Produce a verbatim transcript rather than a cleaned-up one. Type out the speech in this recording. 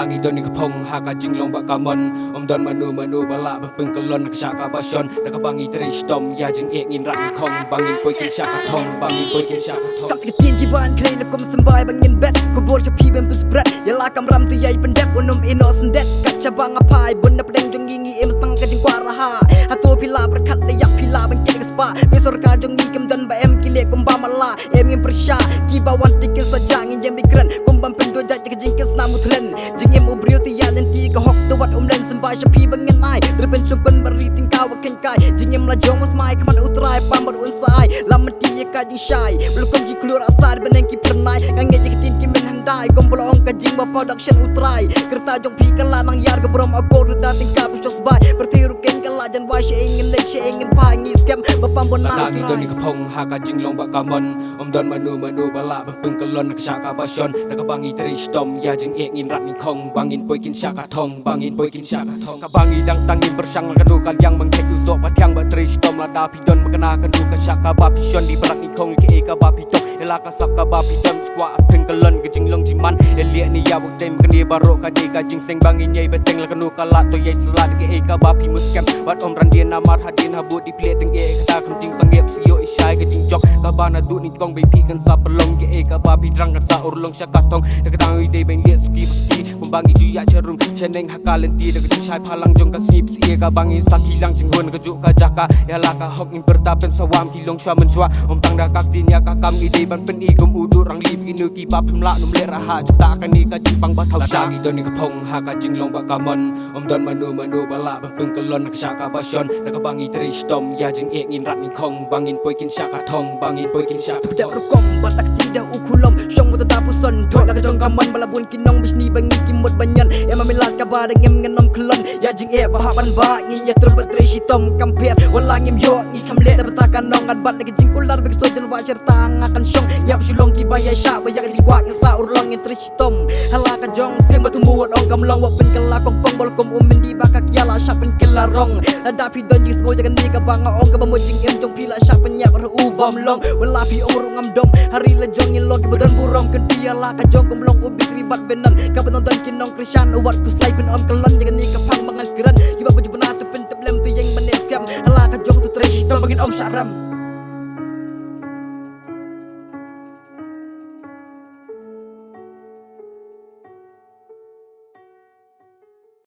Ngi don ïa ka phong ha ka jinglong ba ka mon. Ym don mano mano ba lah ban pynkyllon na ka shaka ba shon. Da kaba ngi trei shitom ïa jingeh ngin rat ngi khong. Ba ngin poi kin shaka thong, ba ngin poi kin shaka thong. Kap ka tin ki ban khlei na kum symbai ba ngin bet. Khubor sha phi ban pynspread. Ïa la kam ram tu ïa i pyndep un um ino sendet. Kat sha ba nga phai bun na pdeng jong ngi ngi im stang ka jingkwah raha. Hato phi la berkat da ïap phi la ban kit ka spah. Phi sorkar jong ngi kim don ba em ki leh kum ba mala. Em ngin pyrshah ki ba wan tikin sa ja ngin jem ikren. Kum ban pyndoh jait ka jingkit snam u thlen. Jingim u briew te ïa lynti ka hok tu wat um len symbai sha phi ba ngin ai. Ter pynshong kun ba ri ting ka wa khein kai. Jingim la jong u smai khmat u trai pam ba un sai. Lam mynti ïa ka jingshai. Blukum ki klur asar beneng ki pernai. Nga ngeit ïa ka tin ki men handai. Kum ba la ong ka jing ba production u trai. Kerta jong phi ka la nang ïar ka brom akor da ting ka bu shok sbai. Pyrthei ruh khein ka la jan wai sha ing ngin leit sha ing ngin phai ngi skhem. Ba pam bon na u trai. Ngi don ïa ka phong ha ka jinglong ba ka mon. Ym don mano mano ba lah ban pynkyllon na ka shaka ba shon. Da kaba ngi trei shitom ïa jingeh ngin rat ngi khong. Ba ngin poi kin shaka thong, ba ngin poi kin shaka thong. Kaba ngi dang tang ngin pyrshang la kano ka liang ban khet u sok ba thiang ba trei shitom lada phi don ba kane kano ka shaka ba phi shon di ba rat ngi khong ïa kaei kaba phi tong. Ïa la ka sap kaba phi don kwah pynkyllon ka jinglong jingman. Ïa lieh ne ïa buk tem kane baroh ka dei ka jingseng ba ngin ïai bteng la kano ka la to ïai slat kaei kaba phi mut skhem. Bad ym ran dien namar hadien habud di plie teng eh kata kam jingsangep sio i shai ka jingjok. Kaba naduh nyngkong ba phi kan sa pynlong kaei kaba phi drang kan sa urlong sha ka thong. Da kata ngi dei ban lieh suki ba suki. Kumba ngi ju ïa jarum shaneng ha ka lynti da ka jingshai phalang jong ka sngi psi ïa kaba ngi sa kilang jinghun ka juk ka jaka. Ïa la ka hok ngin pyrta pynsawa ki long sha mynshuwa. Ym tang da ka ktien ïa ka kam ngi dei ban pyni kum u duh rangli phi nu ki ba phim lah num leh raha. Jukta kane ka jingpang ba thaw sha. Ngi don ïa ka phong ha ka jinglong ba ka mon. Ym don mano mano ba lah ban pynkyllon na ka shaka ba shon. Da kaba ngi trei shitom ïa jingeh ngin rat ngi khong. Ba ngin poi kin shaka thong, ba ngin poi kin shaka thong. Dep rukom ba tak ti da u khulom shong mut da puson. Thok la ka jong ka mon ba la bun ki nong bishni ba ngi ki mut ba nyan. Em ma milat kaba da ngim ngan ym kyllon. Ïa jingeh ba hap ban ba ngin ïa trei ba trei shitom kam pher. Wala ngim ïoh ngi kham leh da bata ka nong ngan bat la ka jingkular ba ki sojan wa sher ta nga kan shong. Ïap shu long ki ba ïa shah ba ïa ka jingkwah ngi sa urlong ngi trei shitom. Hala ka jong sim ba tumu wat ong kam long wa pynkylla kong pong bol kum um mindi ba ka kiala shah pynkylla rong. Lada phi don jingsngew ïa kane kaba nga ong kaba mut jingim jong phi la shah pynïap ruh u bam long. Wala phi ong ruh ngam dom. Hari la jong ngi long kiba don burom kan phi hala ka jong kum long u bikri bad benan. Kaba don don ki nong krishan u wat khuslai pyn om kyllon ïa kane ka phang ba ngan kren. Kiba ba ju bna tu pyntep lem tu ïeng ba ne skhem. Hala ka jong tu trei shitom ba ngin om shah rem.